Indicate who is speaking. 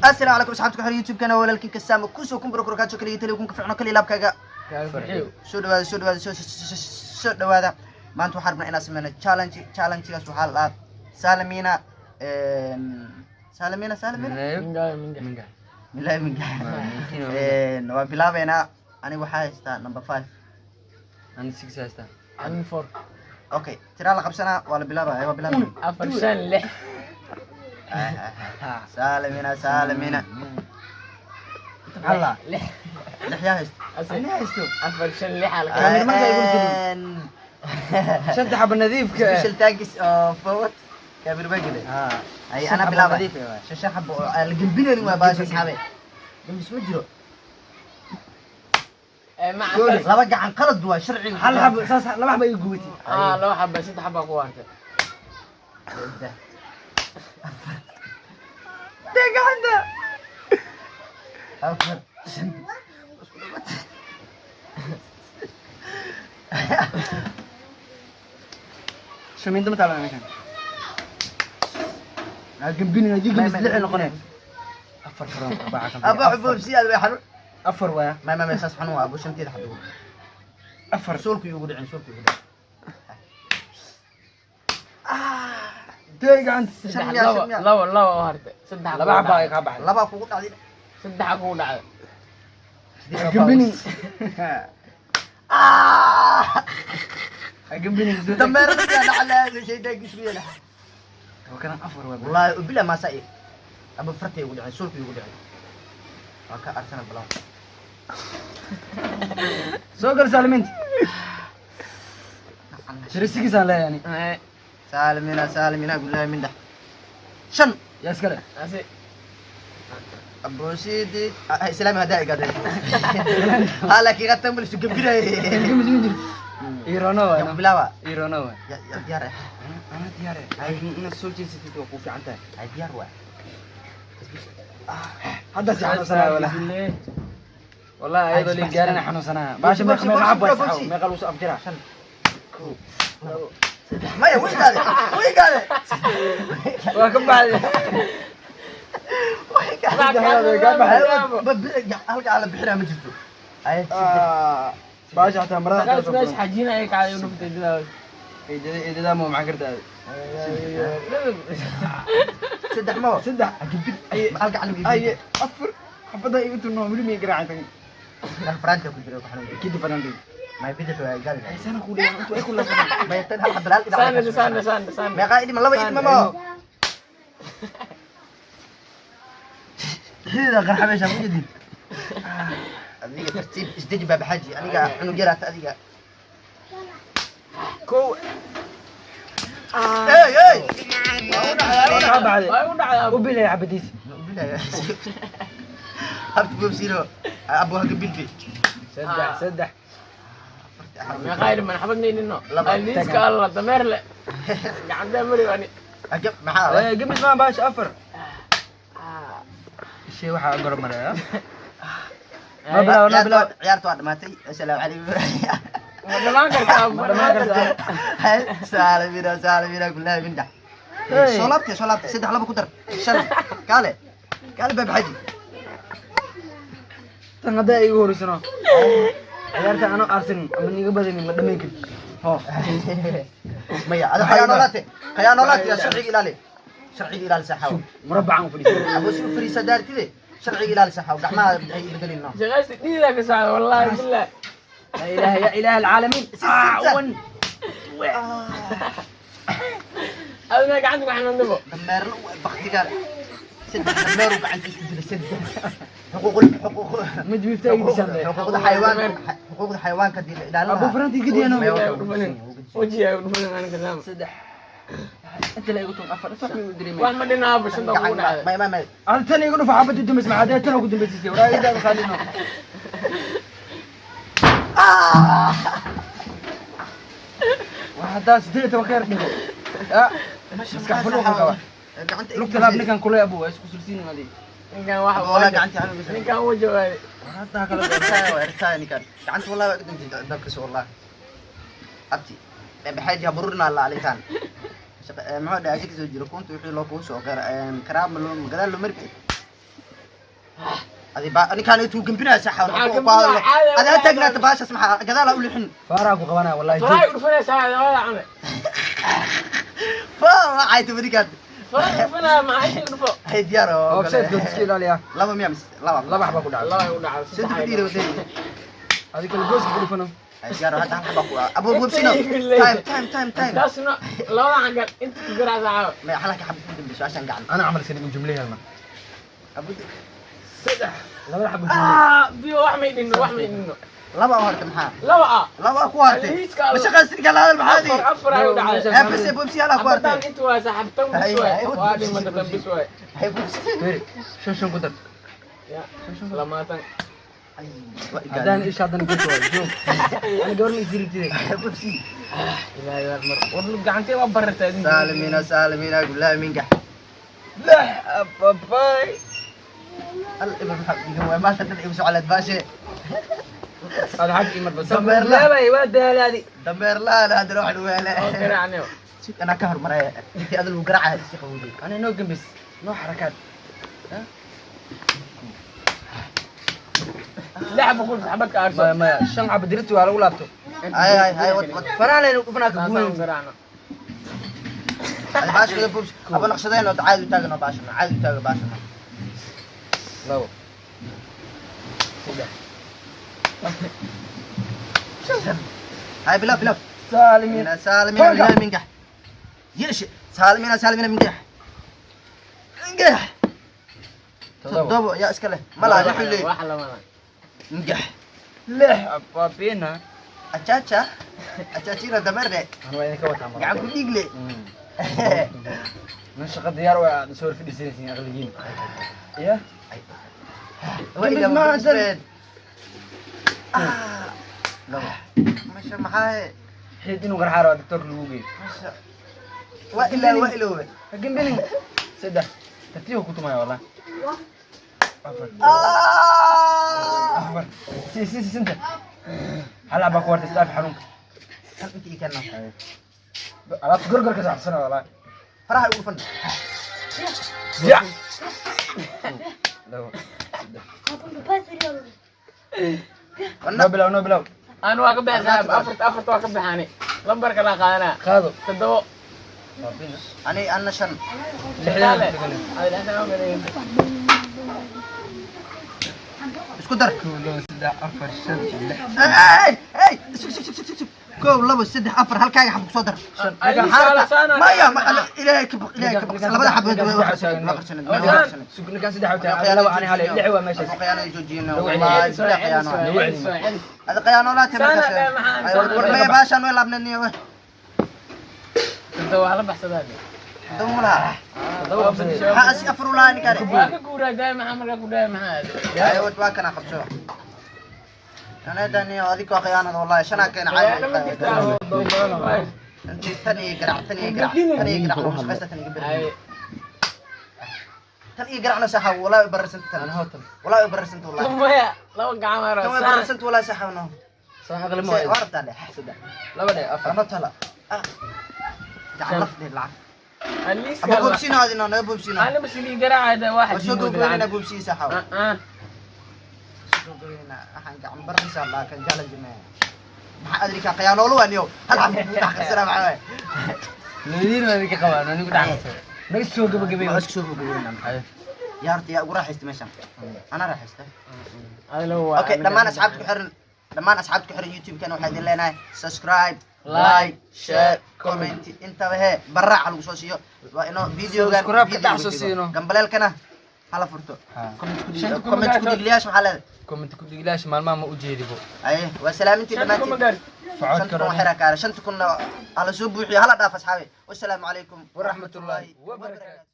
Speaker 1: Assalaamu calaykum, asxaabta ku xiran YouTube-kana, walaalkiin Kasaamo kusoo kumburo korkaajo kaliya taliya kunka ficno kaliya laabkaaga. Soo dhawaada, soo dhawaada, soo dhawaada. Maanta waxaan rabnaa inaan sameyno challenge. Challenge-gaas waxaa la dhahaa Salamina, Salamina, Salamina Milaay Minga. Waan bilaabeynaa. Aniga waxaa haystaa number 5.
Speaker 2: Ani 6 haystaa.
Speaker 3: Ani 4.
Speaker 1: Okay, tiraa la qabsanaa, waa la bilaabaya, waa bilaabaya.
Speaker 3: 4, 5, 6.
Speaker 1: Salamina, Salamina.
Speaker 2: Allah.
Speaker 3: 6.
Speaker 1: 6 yaa haysta?
Speaker 2: Ani haysto.
Speaker 3: 4, 5, 6 ala.
Speaker 2: Markaa igu gelin. Shanta xaba nadiifka ah.
Speaker 1: Special thanks oo forward kaamir bagile. Ay,
Speaker 2: Shan
Speaker 1: ana
Speaker 2: xabo
Speaker 1: bilaabay.
Speaker 2: Nadiif ah waay.
Speaker 1: Shan xabo oo aan la gembinaynin waa baasha, asxaabe. Gembis ma jiro. Laba gacan qalad waa sharciga.
Speaker 2: Hal xabo saas, laba xabo igu gubatay.
Speaker 3: Laba xaba, saddex xaba ku hartay.
Speaker 1: 3, 4.
Speaker 2: Dee gacanta.
Speaker 1: 4, 5. Isku dhawaad.
Speaker 2: Shamiinta ma taaban meeshan. Aa gembinin haddii gembis 6 noqonay. 4 faroon arbaca kan.
Speaker 1: Aba xubub si aad way xanuun.
Speaker 2: 4 waaya.
Speaker 1: Ma saas xanuun waa abu shanteeda xabo.
Speaker 2: 4.
Speaker 1: Suulku igu dhicin, suulku igu dhicin.
Speaker 2: Dee gacanta.
Speaker 1: Shan
Speaker 3: Saddex.
Speaker 1: Miyaa,
Speaker 3: Laba.
Speaker 1: shan miyaa?
Speaker 3: Laba, laba oo hartay, saddex.
Speaker 2: Laba xaba ay ka baxday.
Speaker 1: Laba kugu dhacday.
Speaker 3: Saddex kugu dhacday.
Speaker 2: Gembinin.
Speaker 1: Ah!
Speaker 2: Gembinin.
Speaker 1: Dameerada yaa dhaclaa shaydaanka isku yeela.
Speaker 2: Waa kana 4 waaya.
Speaker 1: Wallaahi ubila maasa aba fartay igu dhicin, suulku igu dhicin. Waa ka arsana bilaw.
Speaker 2: Soo gal saalimiinta. Tiri 6 aan leeyahay ani.
Speaker 1: Saalimina, saalimina, gullahi min dhex. 5.
Speaker 2: Yaa iskale.
Speaker 3: Asi.
Speaker 1: Abosidi islaami haddaa igaadeen. Ha, laakiin qatan bal isu gembinay.
Speaker 2: Gembis ma jirto. Irono waay.
Speaker 1: Yaa ku bilaaba.
Speaker 2: Irono waay.
Speaker 1: Ya diyaar ah.
Speaker 2: Ana diyaar ah. Laakiin inaad soo jeesatid waa kuu fiican tahay.
Speaker 1: Ay, diyaar waa.
Speaker 2: Hadda si xanuunsanaya walaa. Wallahi ayadoo liin gaarina xanuunsanaya. Baasha meeqa meeqa xabo waa saxaw? Meeqa lagu soo afjiraa?
Speaker 1: 5, 1, 2, 3. Maya, way gaade, way gaade.
Speaker 2: Waa ka baxday.
Speaker 1: Way gaade.
Speaker 2: Way ka baxday.
Speaker 1: Halka ala bixinaa ma jirto. Ay, 3.
Speaker 2: Baasha xataa marada
Speaker 3: Sagaal.
Speaker 2: xataa
Speaker 3: Meesha xajiina ay kacday u dhuftay didaa.
Speaker 2: Eedada, eedada ma maxaa kartaa?
Speaker 1: 3 ma
Speaker 2: 3.
Speaker 1: Halka calaga.
Speaker 2: Ay, 4 xabada igu turno weli may garaacay.
Speaker 1: Faraanta ku jiro ku xanuun.
Speaker 2: Kidi fanaanti.
Speaker 1: May bidix waa gaadi.
Speaker 2: Ay sana ku dhigan intuu ay ku laabsan.
Speaker 1: May tan hal xabal hal dhinac.
Speaker 3: Saana, saana, saana, saana.
Speaker 1: Meeqa idhima? Laba idhima ma xidida qarxa meesha ku jidin. Adiga tartiib isdeji baabaxaaji, aniga cunug yaraata adiga.
Speaker 2: 1.
Speaker 1: Ey, ey.
Speaker 2: Waa ka baxday.
Speaker 3: Waa u dhacday.
Speaker 2: U bilay xabadiisa.
Speaker 1: Habta boobsiino abu haga bilbi.
Speaker 2: 3, 3.
Speaker 3: Meeqa idhiman xabad maydhino?
Speaker 1: Laba.
Speaker 3: Liiska alla dameer le gacantee mari ani.
Speaker 1: Ajab maxaa?
Speaker 2: Eh, gembis ma baasha 4. Shay waxa goro maraya. Ma bilaw, ma bilaw.
Speaker 1: Ciyaarta waa dhamaatay. Assalaamu calaykum.
Speaker 3: Ma dhamaan kartaa?
Speaker 2: Ma dhamaan kartaa?
Speaker 1: Saalimina, saalimina, kullaha min dhax.
Speaker 2: Hey.
Speaker 1: Soo laabtay, soo laabtay. 3, 2 ku dar 5. Kaale, kaale baabaxaaji.
Speaker 2: Tan haddaa igu horeysano. Ciyaarta ano arsin ama niga badanin ma dhamayn kartid. Ho.
Speaker 1: Maya, ada khayaanolaate, khayaanolaate. Sharciga ilaali, sharciga ilaali, saxaw.
Speaker 2: Murabbacan u fadhiisan.
Speaker 1: Abu si fariisa daartide, sharciga ilaali, saxaw. Gacmaha ay bedelin no.
Speaker 3: Shaqaysi dhiidaa ka socda, wallaahi billah.
Speaker 2: لا اله يا اله العالمين.
Speaker 1: 6.
Speaker 2: 1.
Speaker 3: Adina gacanta ku xanuundabo.
Speaker 1: Dameer baktiga 3 dameer uu gacantiisa ku jira 3 xuquuq xuquuq.
Speaker 2: Mid wiifta ay dishan.
Speaker 1: Xuquuqda xayawaan, xuquuqda xayawaanka dii la ilaalin.
Speaker 2: Abu Franti gidiyano.
Speaker 3: Wejiga ay u dhufanin ani kadaama.
Speaker 2: 3. Inta la igu tun 4 sax mi u dirimay.
Speaker 3: Wax ma dhinaaba, shanta kugu dhacday.
Speaker 1: May, may, may.
Speaker 2: Tan igu dhufa xabad dumis ma hadaa tan ugu dambeysay. Waraa ida khalino. Waa 18 ka yar dhigo. Ah, maskax fulu ka qaba.
Speaker 1: Gacanta.
Speaker 2: Lugta laab ninkan kulay abu waa isku sulsiin adi.
Speaker 3: Ninkan wax.
Speaker 1: Walaa gacanta xanuun.
Speaker 3: Ninkan wuu jawaabay.
Speaker 2: Hadda kala.
Speaker 1: Ertaa ninkan gacanta wallahi waa ka damtay dalkiisa wallahi. Abti baxaaji habururna la alintaan. Muxuu dhahay? Kasoo jiro kunta wixii loo kuu soo karaama loo gadaal loo mari. Adi ba ninkaan intuu gambinaya saxa.
Speaker 3: Maxaa gambinaya? Caadi ah,
Speaker 1: Adi ha
Speaker 3: waa
Speaker 1: taagnaata baashas, maxaa gadaal ha u lixin.
Speaker 2: Faaraa ku qabanaya wallahi.
Speaker 3: Faraha dhufanaysaa labada came.
Speaker 1: Fa waxay tahay ninkaan.
Speaker 3: Faraha dhufanaya, maxaa isha dhufo?
Speaker 1: Hay, diyaar oo.
Speaker 2: Offside good, iska ilaaliya.
Speaker 1: Laba miya mise laba?
Speaker 2: Laba xaba ku dhacay.
Speaker 3: Laba u dhacay.
Speaker 1: Saddex dhiira waday.
Speaker 2: Adi kale gooska ku dhufano.
Speaker 1: Hay, diyaar oo, hadda hal xaba ku abu bubsino. Time, time, time, time.
Speaker 3: Taasna labada cangal inta ku garaacsa caawa.
Speaker 1: Ma halka xaba ku dambayso ashan gacan.
Speaker 2: Ana camal iska dhigin jumlaha hal mar.
Speaker 1: Abu.
Speaker 2: Saddex, labada xaba jumlay.
Speaker 3: Ah, biyo wax may dhinno, wax may dhinno.
Speaker 1: Laba oo horta maxaa?
Speaker 3: Laba ah.
Speaker 1: Laba ku hartay.
Speaker 3: Liiska
Speaker 1: Ma shaqaysid kala hadal maxaa
Speaker 3: Afar, afar ay u dhacday.
Speaker 1: Eh, bas bubsi hala ku
Speaker 3: Xabadaan
Speaker 1: hartay.
Speaker 3: inta waa saaxiibtan bis waay. Waa dhimata tan bis waay.
Speaker 1: Hay, bubsi.
Speaker 2: Firi, shan shan ku dar.
Speaker 3: Ya, 20.
Speaker 1: Ay, waa
Speaker 2: Haddaan
Speaker 1: igaadin.
Speaker 2: isha haddana goyso waa joog. Ana gabar ma isdiri jiray.
Speaker 1: Bubsi.
Speaker 3: Ilaahay waa mar. War gacantee waa barartaa idinka.
Speaker 1: Saalimina, saalimina, gullahi minka.
Speaker 2: Lix ababay.
Speaker 1: Al ibn maxaa iga waay maanta dhan igu socolaad baashe.
Speaker 2: Hada xag imar bas.
Speaker 1: Dameer la.
Speaker 2: Laabay waa daalaadi.
Speaker 1: Dameer laan haddana wax weele.
Speaker 3: Oo garaacniyo.
Speaker 1: Anaa ka hormaraya intii adal lagu garaacaya si qabowday.
Speaker 2: Ana noo gambis. Noo xarakaad.
Speaker 3: Lix boqol xabad ka aarso.
Speaker 2: Maya maya, shan xaba dirti waa lagu laabto.
Speaker 1: Ay ay ay, wad wad.
Speaker 2: Faraha laynu dhufanaa ka
Speaker 3: Taasaan
Speaker 2: guunayn.
Speaker 3: garaacno.
Speaker 1: Ay, baasha kada bubs aba naqshadeen oo caadi u taagan oo baashana caadi u taagan baashana.
Speaker 2: Labo. Saddex.
Speaker 1: Hay, bilaab, bilaab.
Speaker 2: Saalimiin.
Speaker 1: Saalimina, saalimina, gullahi minka. Yeesh, saalimina, saalimina, minka minka.
Speaker 2: Toddoba.
Speaker 1: Toddobo yaa iska leh malaa wuxuu leeyahay.
Speaker 3: Wax lama.
Speaker 1: Minka.
Speaker 2: Lix ababina.
Speaker 1: Achacha achachina dameerne.
Speaker 2: Ana waa idinka wataa mar.
Speaker 1: Gacan ku dhiigle.
Speaker 2: Nin shaqa diyaar waa aad soo fadhiisanaysiin aqligiin. Ya?
Speaker 1: Waa
Speaker 2: Gambis
Speaker 1: iga
Speaker 2: ma
Speaker 1: bubseen. Ah,
Speaker 2: Labo.
Speaker 1: masha maxaa?
Speaker 2: Xidid inuu qarxaaro waa doctorka lagu geeyo.
Speaker 1: Masha waa ilaa waa iloowe.
Speaker 2: Ha gambinin. Saddex. Tartiib ku tumaya wallah. Afar.
Speaker 1: Ah!
Speaker 2: Afar. Si si si sinta. Hal xaba ku wartay istaaf xanuunka.
Speaker 1: Hal inta ii keena.
Speaker 2: Alaabta gorgor ka saxsana wallah.
Speaker 1: Faraha ugu fan.
Speaker 2: Ya. Labo. Saddex. Noo bilow, noo bilow.
Speaker 3: Aan waa ka bixi saaxiib, afarta, afarta waa ka bixaani. Lambarka la qaadanaa.
Speaker 2: Qaado.
Speaker 3: Toddobo.
Speaker 2: Baabina.
Speaker 1: Ani anna shan.
Speaker 2: Lixdan.
Speaker 3: Ay, lixdan waa gareeyay.
Speaker 1: Isku dar.
Speaker 2: Kow, labo, saddex, afar, shan, lix.
Speaker 1: Ay ay, sug sug sug sug sug. Kow, labo, saddex, afar, halkaaga xab kusoo dar.
Speaker 2: Shan.
Speaker 3: Ay,
Speaker 1: Maxaa
Speaker 3: saana.
Speaker 1: Maya ma ilaahay ka baq, ilaahay ka baq, labada xabood way qarsanad, waa qarsanad, waa qarsanad.
Speaker 2: Sug, ninkaan saddex u tahay. Labo ani hal, lix waa meeshaas.
Speaker 1: Khiyaanada joojiyana
Speaker 2: Lagu
Speaker 1: wallahi
Speaker 3: celiyo.
Speaker 1: bila khiyaano.
Speaker 2: Lagu celiyo.
Speaker 1: Ada khiyaano laa tahay
Speaker 3: Saana
Speaker 1: markaas.
Speaker 3: dee, maxaa-
Speaker 1: Ay, war maya baashaan way laabneen niyo.
Speaker 3: Toddoba waa la baxsadaa.
Speaker 1: Dad ma laha.
Speaker 2: Toddoba qabsaday.
Speaker 1: Maxaa asi afar u lahaa ninkaan?
Speaker 3: Waa ka guuraa daay, maxaa markaa ku dhaay maxaa?
Speaker 1: Ay, wad waa kana qabso. Ana dani adiga khiyaanada wallahi shanaa keena
Speaker 3: Khiyaano ma
Speaker 1: caadi.
Speaker 3: jirtaa.
Speaker 1: Intii tan iyo garac, tan iyo garac, tan iyo garac, lagu shaqaysta tan iyo
Speaker 3: Ay,
Speaker 1: beri. Tan iyo garacna saxa wallahi way bararsanta tan.
Speaker 2: Ana hotan.
Speaker 1: Wallahi way bararsanta wallahi.
Speaker 3: maya, laba gacan waa
Speaker 1: Tan way
Speaker 3: saana.
Speaker 1: bararsanta wallahi saxa no.
Speaker 2: Saan aqli ma
Speaker 1: Se
Speaker 2: waayo.
Speaker 1: waa rabtaa leh.
Speaker 2: Saddex. Laba dhe, afar.
Speaker 1: Lama tala. Ah. Gacan laf dheh lacag.
Speaker 3: Aliiska
Speaker 1: Ama
Speaker 3: la-
Speaker 1: bobsino adina naga bobsino.
Speaker 3: Ana bas lii garaacaya daa wax
Speaker 1: Waa soo
Speaker 3: jiimo
Speaker 1: gogolina
Speaker 3: dilacaan.
Speaker 1: bobsi saxa.
Speaker 3: Ah, ah.
Speaker 1: Soo gogolina waxaan gacan baraysa laakiin challenge ma. Maxaa adrika khiyaanoolu waa niyo. Hal xabad buu dhax qarsana maxaa waay.
Speaker 2: Nadiir waa idinka qabaan, anigu dhacaysa. Naga soo gabagabay.
Speaker 1: Waa isku soo gogolina. Yaa horta yaa ugu raaxaysta meeshan. Ana raaxaysta.
Speaker 3: Adiga waa-
Speaker 1: Okay, dhammaan asxaabta ku xiran, dhammaan asxaabta ku xiran YouTube-kana waxaa idin leenahay subscribe, like, share, comment, intaba hee baraaca lagu soo siiyo. Waa inoo videogan
Speaker 2: Subscribe ka
Speaker 1: videoga
Speaker 2: dhac soo
Speaker 1: jiro.
Speaker 2: siino.
Speaker 1: Gambaleelkana hala furto.
Speaker 2: Ha.
Speaker 1: Comment ku
Speaker 3: Shanta kuma
Speaker 1: comment ku
Speaker 3: gaarto.
Speaker 1: dhigliyaasha maxaa leedahay?
Speaker 2: Comment ku dhigilaash maalmaha ma u jeedibo.
Speaker 1: Aye, waa salaamintii
Speaker 3: Shanta kuma
Speaker 1: dhammaantiin.
Speaker 3: gaarto.
Speaker 2: Socod
Speaker 1: 5000
Speaker 2: karo.
Speaker 1: waxaa kaara 5000 hala soo buuxiyo, hala dhaaf asxaabi. Wassalaamu calaykum
Speaker 2: Waraxmatullaahi wabarakaatu.